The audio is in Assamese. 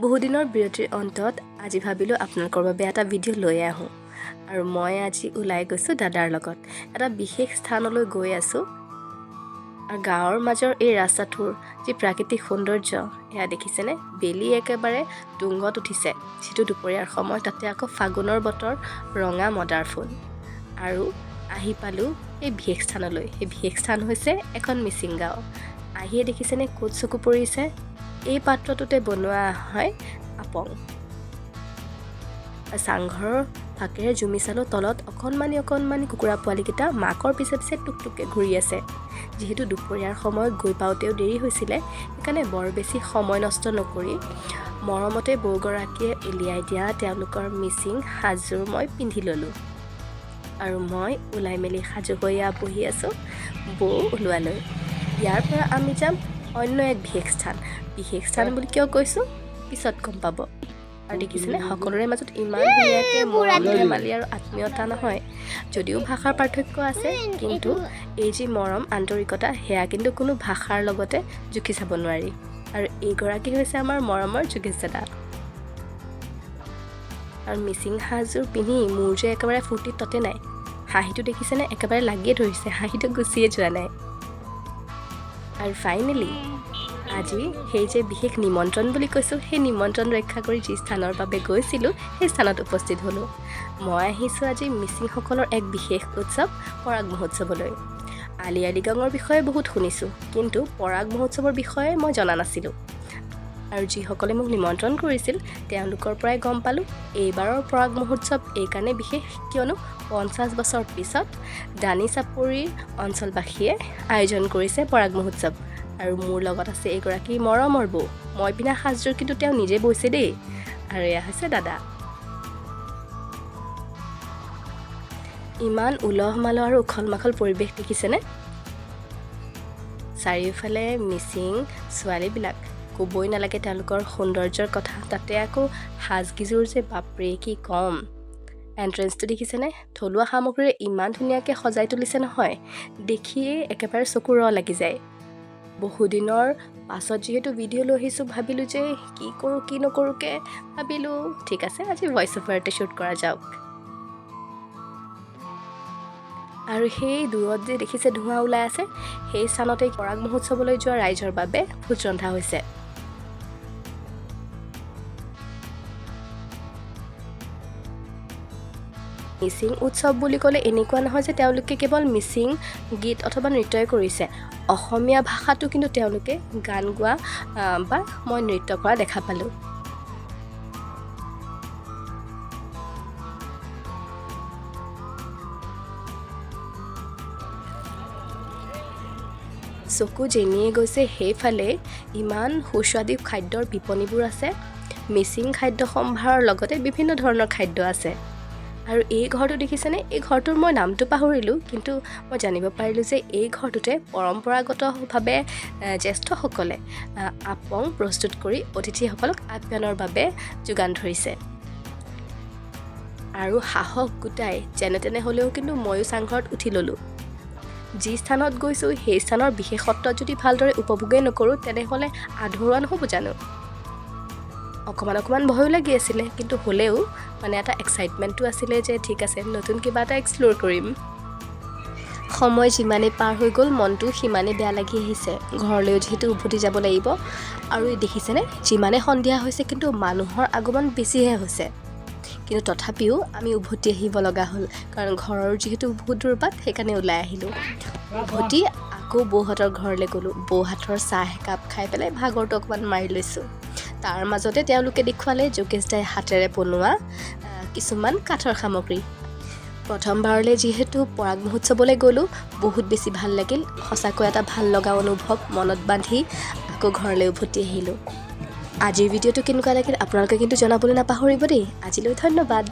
বহুদিনৰ বিৰতিৰ অন্তত আজি ভাবিলোঁ আপোনালোকৰ বাবে এটা ভিডিঅ' লৈ আহোঁ। আৰু মই আজি ওলাই গৈছোঁ দাদাৰ লগত, এটা বিশেষ স্থানলৈ গৈ আছোঁ। আৰু গাঁৱৰ মাজৰ এই ৰাস্তাটোৰ যি প্ৰাকৃতিক সৌন্দৰ্য, এয়া দেখিছেনে? বেলি একেবাৰে তুংগত উঠিছে, যিটো দুপৰীয়াৰ সময়, তাতে আকৌ ফাগুনৰ বতৰ, ৰঙা মদাৰ ফুল। আৰু আহি পালোঁ এই বিশেষ স্থানলৈ। সেই বিশেষ স্থান হৈছে এখন মিচিং গাঁও। আহিয়ে দেখিছেনে ক'ত চকু পৰিছে? এই পাত্ৰটোতে বনোৱা হয় আপং। চাংঘৰৰ ফাকেৰে জুমি চালোঁ, তলত অকণমানি অকণমানি কুকুৰা পোৱালিকেইটা মাকৰ পিছে পিছে টুক টুককৈ ঘূৰি আছে। যিহেতু দুপৰীয়াৰ সময়ত গৈ পাওঁতেও দেৰি হৈছিলে, সেইকাৰণে বৰ বেছি সময় নষ্ট নকৰি মৰমতে বৌগৰাকীয়ে উলিয়াই দিয়া তেওঁলোকৰ মিচিং সাজযোৰ মই পিন্ধি ল'লোঁ। আৰু মই ওলাই মেলি সাজু হৈ এয়া বহি আছোঁ বৌ ওলোৱালৈ। ইয়াৰ পৰা আমি যাম অন্য এক বিশেষ স্থান। বিশেষ স্থান বুলি কিয় কৈছোঁ, পিছত গম পাব। আৰু দেখিছেনে, সকলোৰে মাজত ইমান ধুনীয়াকৈ মৰম, ধেমালি আৰু আত্মীয়তা নহয়। যদিও ভাষাৰ পাৰ্থক্য আছে, কিন্তু এই যি মৰম, আন্তৰিকতা, সেয়া কিন্তু কোনো ভাষাৰ লগতে জুখি চাব নোৱাৰি। আৰু এইগৰাকী হৈছে আমাৰ মৰমৰ যোগেশ দাদা। আৰু মিচিং সাজযোৰ পিন্ধি মোৰ যে একেবাৰে ফূৰ্তিত ততে নাই। হাঁহিটো দেখিছেনে, একেবাৰে লাগিয়ে ধৰিছে, হাঁহিটো গুচিয়ে যোৱা নাই। আৰু ফাইনেলি আজি সেই যে বিশেষ নিমন্ত্ৰণ বুলি কৈছোঁ, সেই নিমন্ত্ৰণ ৰক্ষা কৰি যি স্থানৰ বাবে গৈছিলোঁ, সেই স্থানত উপস্থিত হ'লোঁ। মই আহিছোঁ আজি মিচিংসকলৰ এক বিশেষ উৎসৱ পৰাগ মহোৎসৱলৈ। আলি আই লৃগাঙৰ বিষয়ে বহুত শুনিছোঁ, কিন্তু পৰাগ মহোৎসৱৰ বিষয়ে মই জনা নাছিলোঁ। আৰু যিসকলে মোক নিমন্ত্ৰণ কৰিছিল, তেওঁলোকৰ পৰাই গম পালোঁ এইবাৰৰ পৰাগ মহোৎসৱ এইকাৰণে বিশেষ, কিয়নো 50 বছৰ পিছত দানি চাপৰিৰ অঞ্চলবাসীয়ে আয়োজন কৰিছে পৰাগ মহোৎসৱ। আৰু মোৰ লগত আছে এইগৰাকী মৰমৰ বৌ। মই পিন্ধা সাজযোৰ কিন্তু তেওঁ নিজে বৈছে দেই। আৰু এয়া হৈছে দাদা। ইমান উলহ মালহ আৰু উখল মাখল পৰিৱেশ দেখিছেনে? চাৰিওফালে মিচিং ছোৱালীবিলাক, ক'বই নালাগে তেওঁলোকৰ সৌন্দৰ্যৰ কথা। তাতে আকৌ সাজকেইযোৰ যে বাপৰে, কি ক'ম! এণ্ট্ৰেঞ্চটো দেখিছেনে? থলুৱা সামগ্ৰীৰে ইমান ধুনীয়াকৈ সজাই তুলিছে নহয়, দেখিয়েই একেবাৰে চকু ৰ লাগি যায়। বহুদিনৰ পাছত যিহেতু ভিডিঅ' লৈ আহিছোঁ, ভাবিলোঁ যে কি কৰোঁ কি নকৰোঁকৈ ভাবিলোঁ, ঠিক আছে, আজি ভইচ অভাৰতে শ্বুট কৰা যাওক। আৰু সেই দূৰত যে দেখিছে ধোঁৱা ওলাই আছে, সেই স্থানতে পৰাগ মহোৎসৱলৈ যোৱা ৰাইজৰ বাবে ভোজ ৰন্ধা হৈছে। মিচিং উৎসৱ বুলি ক'লে এনেকুৱা নহয় যে তেওঁলোকে কেৱল মিচিং গীত অথবা নৃত্যই কৰিছে। অসমীয়া ভাষাতো কিন্তু তেওঁলোকে গান গোৱা বা মই নৃত্য কৰা দেখা পালোঁ। চকু যেনিয়ে গৈছে সেইফালে ইমান সুস্বাদু খাদ্যৰ বিপণীবোৰ আছে। মিচিং খাদ্য সম্ভাৰৰ লগতে বিভিন্ন ধৰণৰ খাদ্য আছে। আৰু এই ঘৰটো দেখিছেনে? এই ঘৰটোৰ মই নামটো পাহৰিলোঁ, কিন্তু মই জানিব পাৰিলোঁ যে এই ঘৰটোতে পৰম্পৰাগতভাৱে জ্যেষ্ঠসকলে আপং প্ৰস্তুত কৰি অতিথিসকলক আপ্যায়নৰ বাবে যোগান ধৰিছে। আৰু সাহস গোটাই যেনে তেনে হ'লেও কিন্তু ময়ো চাংঘৰত উঠি ল'লোঁ। যি স্থানত গৈছোঁ, সেই স্থানৰ বিশেষত্ব যদি ভালদৰে উপভোগেই নকৰোঁ, তেনেহ'লে আধৰুৱা নহ'ব জানো? অকণমান অকণমান ভয়ো লাগি আছিলে, কিন্তু হ'লেও মানে এটা এক্সাইটমেণ্টটো আছিলে যে ঠিক আছে, নতুন কিবা এটা এক্সপ্ল'ৰ কৰিম। সময় যিমানেই পাৰ হৈ গ'ল, মনটো সিমানেই বেয়া লাগি আহিছে, ঘৰলৈও যিহেতু উভতি যাব লাগিব। আৰু এই দেখিছেনে, যিমানে সন্ধিয়া হৈছে কিন্তু মানুহৰ আগমন বেছিহে হৈছে। কিন্তু তথাপিও আমি উভতি আহিব লগা হ'ল, কাৰণ ঘৰৰ যিহেতু বহুত দূৰ বাট, সেইকাৰণে ওলাই আহিলোঁ। উভতি আকৌ বৌহঁতৰ ঘৰলৈ গ'লোঁ। বৌ হাতৰ চাহ একাপ খাই পেলাই ভাগৰটো অকণমান মাৰি লৈছোঁ। তাৰ মাজতে তেওঁলোকে দেখুৱালে যোগেশ দাই হাতেৰে বনোৱা কিছুমান কাঠৰ সামগ্ৰী। প্ৰথমবাৰলৈ যিহেতু পৰাগ মহোৎসৱলৈ গ'লোঁ, বহুত বেছি ভাল লাগিল। সঁচাকৈ এটা ভাল লগা অনুভৱ মনত বান্ধি আকৌ ঘৰলৈ উভতি আহিলোঁ। আজিৰ ভিডিঅ'টো কেনেকুৱা লাগিল আপোনালোকে কিন্তু জনাবলৈ নাপাহৰিব দেই। আজিলৈ ধন্যবাদ।